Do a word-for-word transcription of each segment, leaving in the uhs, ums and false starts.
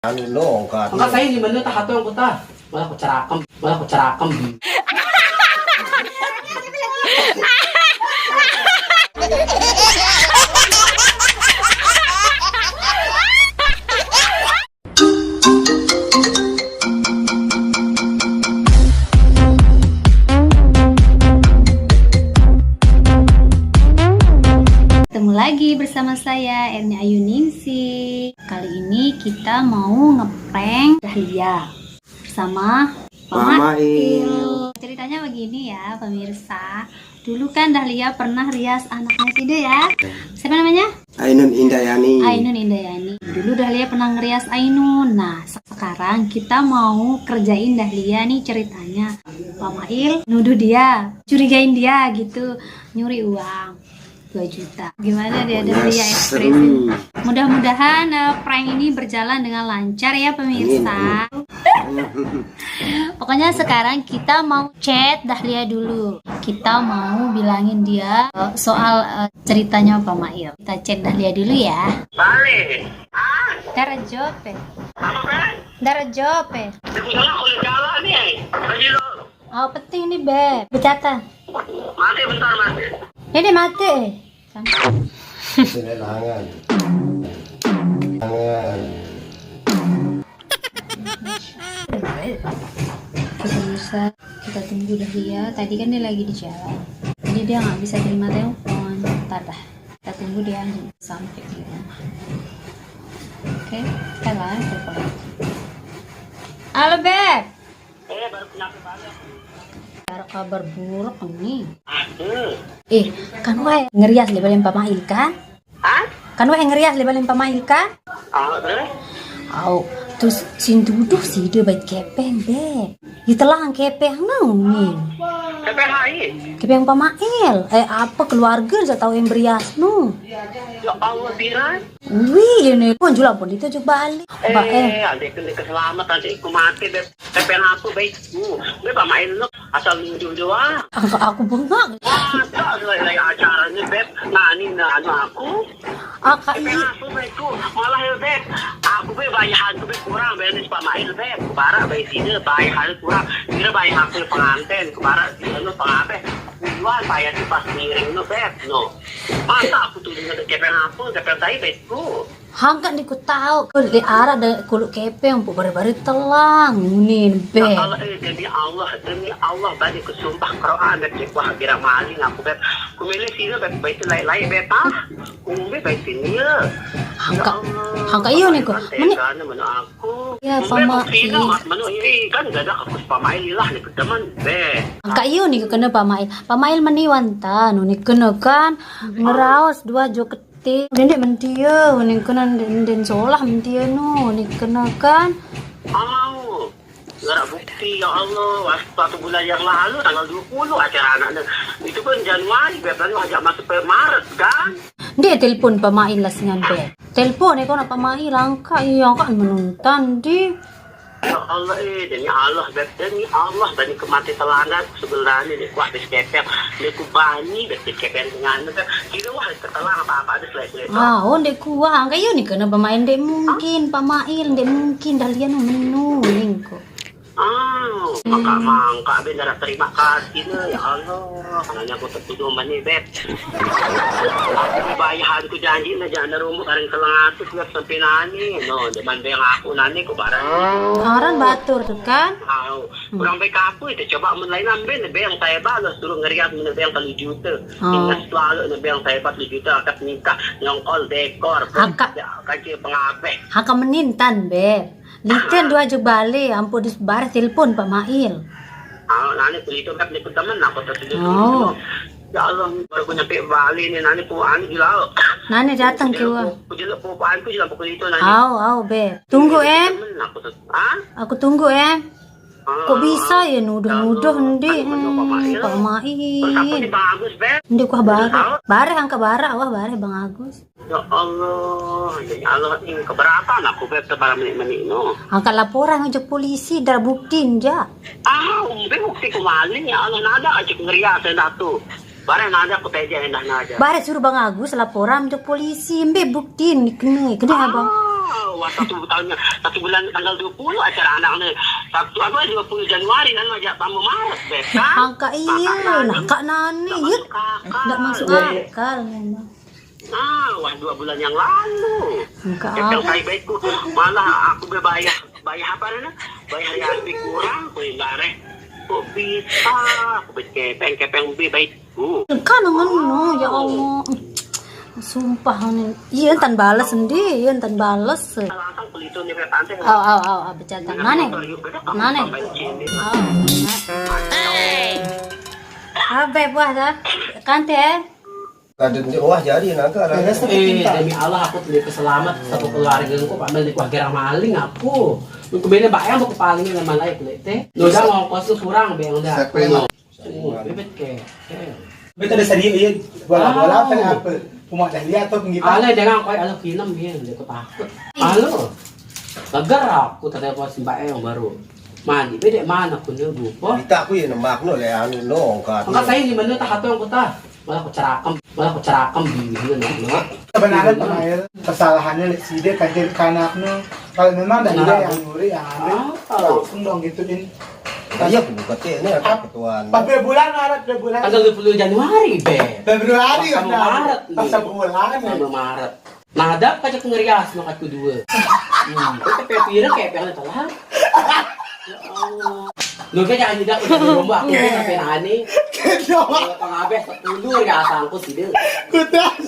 Anu lo, angkat. Angkat saya di mana tah atau angkat tah? Malah ku cerakem, malah ku cerakem. Ketemu lagi bersama saya, Erni Ayu Ningsih. Kali ini kita mau ngeprank Dahlia bersama Pak Pak Mail. Mail. Ceritanya begini ya, pemirsa. Dulu kan Dahlia pernah rias anaknya Sida ya. Siapa namanya? Ainun Indayani. Ainun Indayani. Dulu Dahlia pernah ngerias Ainun. Nah, se- sekarang kita mau kerjain Dahlia nih ceritanya. Pak Mail nuduh dia, curigain dia gitu, nyuri uang dua juta. Gimana dia, Dahlia, ekspresi? Mudah-mudahan eh, prank ini berjalan dengan lancar ya, pemirsa. Amin, amin. Pokoknya sekarang kita mau chat Dahlia dulu. Kita mau bilangin dia eh, soal eh, ceritanya Pak Mail. Kita chat Dahlia dulu ya. Balik. Ah, Dara jope. Apa, Bang? Dara jope. Di sana kalau jalan nih. Lagi lo. Oh, penting nih, Beb. Bercata. Mati bentar, mati. Ini mati. Eh. Sini tangan. Tangan. Kita bisa, kita tunggu Dahlia. Tadi kan dia lagi di jalan. Jadi dia nggak bisa terima telepon. Ntar dah. Kita tunggu dia sampai di rumah. Oke, kita lah telepon. Halo, Beb. Eh, baru kenapa balik? Ada kabar buruk nih. Aduh. Eh, kan wae ngerias le balen Pak Mail kan? Hah? Kan wae ngerias le balen Pak Mail kan? Ah, terus? Au, terus sing tuduh sida bait kepeng, Beb. Itelang kepeng nang nih. Kepeng ai. Kepeng Pak Mail. Eh, apa keluarga saya tahu yang berias nu? Ya Allah, Biran. Wih, ini pun jual pun itu juga balik. Mbak, eh. Eh, adik ini keselamatan sih, aku mati, Beb. Kepeng aku baik. Uh, Beb, Pak Mail lu asal nuduh doang. Angka aku bengak. Masa lagi acaranya, Beb? Nah, ini nah, anu aku. Angka Beb, ini aku, Beb, tuh. Malah ya, Beb. Aku, Beb, bayahan tuh, Beb, kurang, Beb, ini Pak Mail, Beb. Barak, Beb, sini, bayahan kurang. Kira bayahan aku pengantin, kemarin dia lu pengabe. Duluan, bayar tuh pas ngiring lu, Beb, no. Masa aku tuh dengan kepeng aku, kepeng saya, Beb, tuh. Hangka ni ku tahu, ku di arah ada kuluk kepeng, pu bare-bare telang, unin, Beb. Ya Allah, eh, demi Allah, demi Allah, bani ku sumpah Quran, Beb, cek wah, kira maling aku, Beb. Ku milih sini, Beb, baik itu lain-lain, Beb, ah. Ku milih baik sini, ya. Hangka, ya Allah, hangka iyo ni ku. Meni, mana aku. Ya, Beb, Pak Mail. Sini, Mat, mana ini, kan gak ada aku, Pak Mail lah, ni ku teman, Beb. Hangka iyo ni ku kena Pak Mail. Pak Mail meni wanta, nu ni kena kan, ngeraos dua jo Ti, dendek mentia, ning kena den, den solah mentia nu, ning kena kan. Au, gerak bukti, ya Allah. Waktu satu bulan yang lalu, tanggal dua puluh acara anaknya. Itu kan Januari, Beb, lalu ajak masuk ke Maret, kan? Dia telepon Pak Mail lah singan, Beb. Telepon, eh, kau nak Pak Mail, angkat, iya, angkat menonton, di. Ya Allah, eh, demi Allah, Beb, demi Allah, bani kemati telangan, sebenarnya, dia kuat, dia kepeng, dia ku bani, Beb, dia kepeng dengan, Beb, kira wah, ketelang apa-apa, ada selai-selai, Beb. Ah, oh, ndek kuah, angka iyo ni kena pemain, ndek mungkin, Pak Mail, ndek mungkin, Dahlia nu menu, ning ko. Ah, maka mangka, Beb, darah terima kasih, nah, ya Allah, karena aku tertuduh mani, Beb. Aku bayahan ku janji na jana rumah bareng telang atus lah sampai nani. No, deman bayang aku nani ku bareng. Orang batur tu kan? Au. Kurang baik apa itu coba mun lain ambil ni bayang saya balas suruh ngerias mun bayang telu juta. Oh. Ingat selalu ni bayang saya empat juta akad nikah nyongkol dekor. Angka. Ya, kaji pengabeh. Angka menintan, Beb. Liten dua je balik, ampun dis bareh telepon Pak Mail. Ah, nani pelito Beb ni teman aku tertuju. Oh. Ya Allah, baru ku nyampe Bali ni, nani ku anu di laut. Nani datang ke wa. Ku jelek ku anu ku jelek ku itu nani. Au, au, Beb. Tunggu, em. Teman aku tu. Ah? Aku tunggu, em. Ah, kok bisa ya nuduh-nuduh, ah, ndi? Anu, Pak Mail. Pak Mail. Terus apa ni bagus, Beb? Ndi kuah bareh. Bareh angka bareh, wah bareh Bang Agus. Ya Allah, ya Allah, ing keberatan aku, Beb, sebarang menit-menit no. Angkat laporan aja polisi, dah bukti nja. Ah, umbe bukti ku maling, ya Allah, nada aja ngeriak saya dah tu. Barang nada aku teja endah nada. Bareh suruh Bang Agus laporan aja polisi, mbe bukti ni kena, kena abang. Ah, Wah, satu tahunnya, satu bulan tanggal dua puluh acara anaknya. Sabtu apa, dua puluh Januari kan, aja tambah Maret, Beb, kan? Angka iya, kakak nani, iya. Nggak masuk akal memang. Ah, wah, dua bulan yang lalu. Enggak ada. Saya baikku, malah aku bayar, bayar apa namanya? Bayar hari kurang, bayar bareh. Kok bisa? Aku kepeng, kepeng be baikku. Kan ngono, ya Allah. Sumpah nih. Iya, entan bales endi, iya, entan bales. Langsung beli itu nih, Beb, tante. Aw, aw, aw, aw, bercanda. Mana? Mana? Aw. Abe buah dah. Kante. Kadang dia wah jadi nangka lah. Eh, demi Allah aku tuh keselamat satu keluarga aku, Pak Mel, dikuah gerang maling aku. Lu kemana, Mbak, yang aku paling yang mana itu, teh? Lu udah ngongkos lu kurang, Bang, udah. Siapa yang mau? Oh, bebet ke. Beta ada serius ya. Bola-bola apa nih, apa? Cuma dah lihat tuh gitu. Ala jangan kau, ala kinem dia, dia aku takut. Halo. Gagar aku tadi pas Mbak yang baru. Mandi bede mana aku nih, lupa. Kita aku ya nembak no le anu no angkat. Angkat saya di mana tah atau aku tah? Malah aku cerakam, malah aku cerakam di mana no. Sebenarnya pemain kesalahannya lek side kancil kanakno. Kalau memang dah dia yang nyuri, yang ambil, langsung dong gituin. Iya, buka ini ada ketuaan. Pas berbulan Maret, berbulan. Tanggal dua puluh Januari, Be. Februari, Maret. Pas sebulan. Sama Maret. Nah, ada aja ngerias no aku dua. Hmm, itu kayak pira kayak pengen telat. Ya Allah. Lu kayak jangan tidak udah lomba aku tuh sampai nani. Kalau pengabeh sepuluh ya sangku sih dia. Kutas.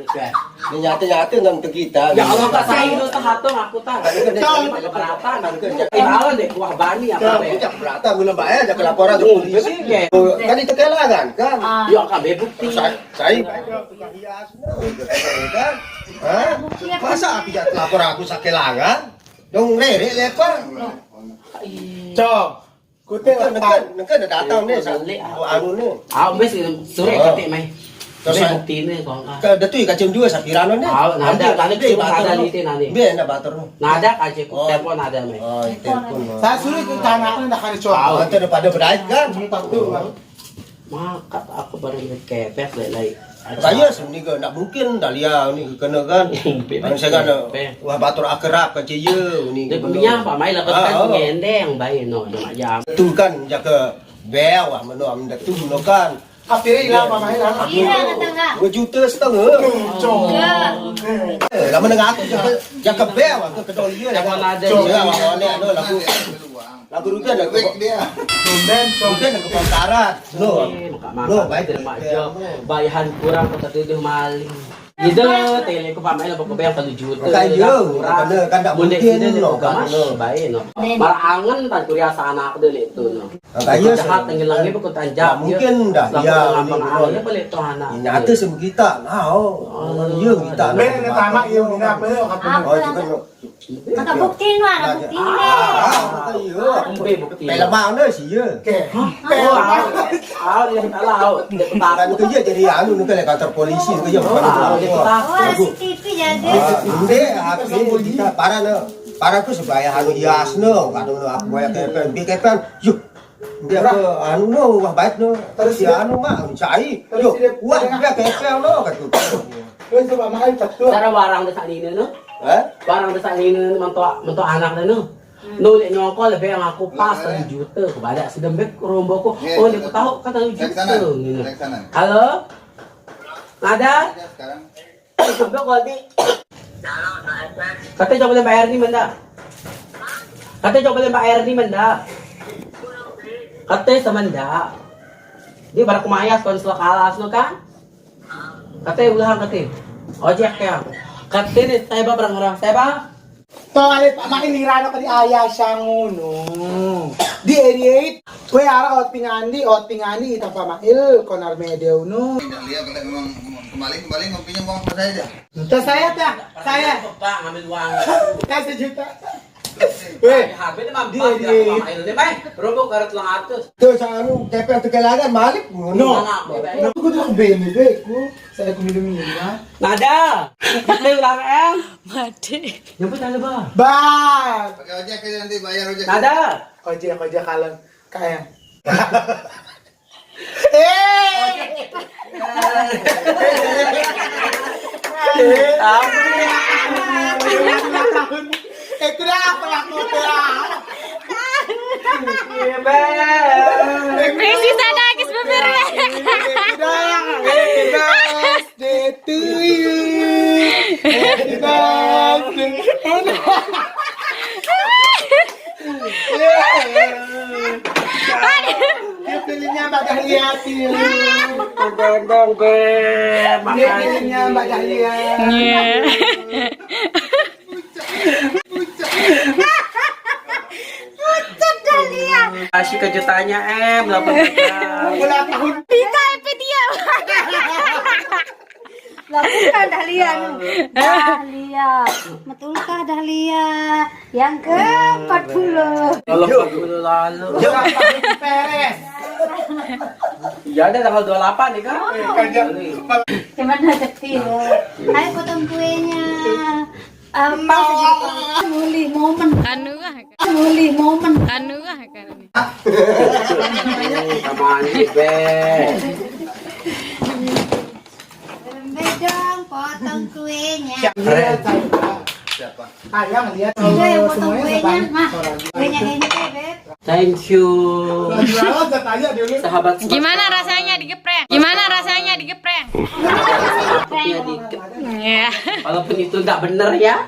Oke. Nyata-nyata nang ke kita. Ya Allah, tak saya itu tak hatong aku tak. Tadi kan dia Cong. Tadi kan dia Keberatan, tadi kan dia. Eh, lawan deh, kuah bani apa Cong, deh? Aku tak keberatan, guna bayar aja ke laporan ke polisi. Iya. Kan itu kelangan kan? Ya, kan bebukti. Saya, saya kan? Hah? Masa aku jatuh lapor aku sakit langan? Dong rere lepar. Cong, kute nengke nengke datang nih, anu nih. Ah, wis sore ketik mai. Terus bukti ini kok. Ke detu kacem dua sapirano nih. Ah, nada tadi cuma ada di sini nih. Be ndak batur. Nada aja ku telepon ada mai. Oh, telepon. Saya suruh ke anaknya ndak ada cowok. Ah, itu pada berait kan? Satu. Maka aku baru ngekepet lek lai. Saya seni ke ndak mungkin dah lia ni kena kan. Kan saya kan wah batur akerap kan cie ni. Dia punya apa mai lah kan ngendeng bae no mak jam. Tu kan jaga bel wah meno am tu meno kan. Akhirnya hilang apa mai lah. Iya, datang enggak? Dua juta setengah. Cok. Lama nengah aku jaga jaga bel wah ke kedol iya. Jangan ada. Ya wah oleh anu lagu. Lagu rugi ada ke dia. Tumben, Cong. Rugi ada ke Pangkarat. No. No, baik dari mak jok. Bayahan kurang kota tuduh maling. Gitu, tele ku pamai lah pokoknya yang satu juta. Makanya, kurang. Bener, kan tak mungkin, no, kan, no. Baik, no. Mar angen tan kuria sana aku dulu itu, no. Makanya, jahat tenggelamnya aku tanjak. Mungkin dah, ya, ngambang angen apa lihat tuh anak. Ini ada sama kita, nah, oh, iya kita. Ben, pertama, iya, ini apa, ya, apa? Oh, juga, no. Kata bukti nu, ada bukti nu. Ah, iya. Bukti. Film mana sih ya? Oke. Hah? Film mana? Ah, dia salah. Kan itu dia jadi anu nu ke kantor polisi nu ke ya bukan. Oh, C C T V jadi. Inde aku kita para nu. Para ku sebaya anu hias nu, kata nu aku banyak kepen, bi kepen. Yuk. Dia ke anu nu wah baik nu. Terus ya anu mah cai. Yuk, wah dia kepen nu kata. Terus coba main betul. Cara barang desa ini nu. Hah? Barang desa ini mentok mentok anak nu. Nulis nyongkol lebih yang aku pas satu juta kepada sedembek romboku. Oh, dia tahu kan satu juta. Halo? Ada? Sampai kau di Kata coba bayar ni menda. Kata coba bayar ni menda. Kata semenda. Dia baru kumayas konsel kalas no kan? Kata ulang kata. Ojek ya. Kata ni saya bawa barang orang saya bawa. Tong ale Pak Makin nirano ka di ayah sangono. Di eighty-eight, kue ara outing andi, outing andi ita Pak Mail, konar medeu no. Tidak lihat kalau memang kembali, kembali ngopinya mau apa saja. Terus saya dah, saya. Pak, ngambil uang. Kasih juta. Weh, di eighty-eight. Robo karet lang atus. Tuh, saya anu, T P yang tegelangan, malik. No. Aku tuh bini, be, ku. Saya aku minum minum, ya. Nada. Kita ulang, em. Mati. Nyebut ada, Bang. Bang. Pakai ojek aja nanti bayar ojek. Ada. Ojek, ojek kalau kayak. Eh. Ampun. Itu dah apa aku dah. Iya, Bang. Messi sadakis bener ya. Itu dah. Happy birthday to you. Happy birthday. Dia pilihnya Mbak Dahlia, Til. Dong, Beb. Dia pilihnya Mbak Dahlia. Iya. Kasih kejutannya, em, delapan belas. Ulang tahun. Kita itu dia. Lah bukan Dahlia nu. Dahlia. Betulkah Dahlia? Yang ke empat puluh. Kalau empat puluh lalu. Ulang tahun Perez. Ya ada tanggal dua puluh delapan nih, Kak. Cuman rezeki lo. Ayo potong kuenya. Apa sih? Muli momen. Kanu ah. Muli momen. Kanu ah kan. Kita mandi, Beb. Bedong potong kuenya. Siapa? Ayang lihat. Udah yang potong Semuanya kuenya, sebanyak. mah. Kuenya ente, Beb. Thank you. Jualan saya tanya dulu. Sahabat Gimana rasanya digeprek? Gimana rasanya digeprek? Ya, dikit. Iya. Walaupun itu nggak bener ya.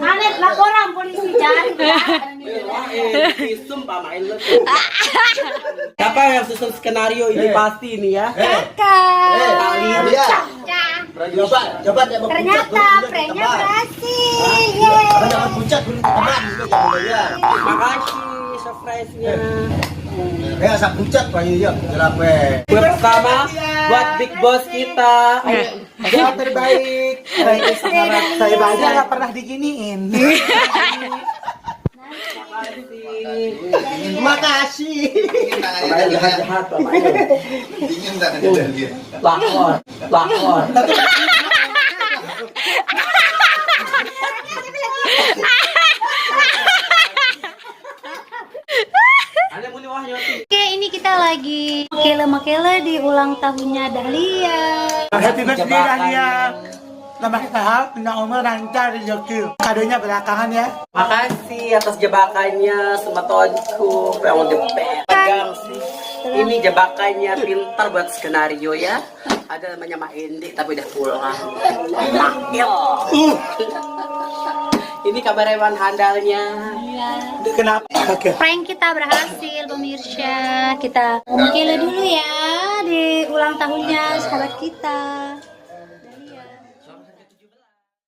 Anet laporan polisi, jangan. Eh, visum pamain lu tuh. Siapa yang susun skenario ini pasti ini ya? Kakak. Paling Iya. Coba, coba dia mau Ternyata pucat, pranknya coba. Berhasil. Yeay. Coba jangan pucat dulu, teman. Dulu, jangan, ya. Makasih surprise-nya. Ya, asal pucat, Pak Yoyo. Kenapa? Kue pertama buat Big Boss kita. Ayo. Yang terbaik. Saya baca nggak pernah diginiin. Makasih. Pokoknya jahat-jahat pokoknya. Dingin tangannya Dahlia. Lakor, lakor. Ada muni wah nyoti. Oke, ini kita lagi makele-makele di ulang tahunnya Dahlia. Happy birthday Dahlia. Tambah sehat, punya umur, lancar rezeki. Kadonya belakangan ya. Makasih atas jebakannya, semetonku, yang the best. Pegang sih. Ini jebakannya pintar buat skenario ya. Ada namanya Mak Endi tapi udah pulang. Mak, yo. Ini kamerawan handalnya. Kenapa? Oke. Prank kita berhasil, pemirsa. Kita makele dulu ya di ulang tahunnya sahabat kita.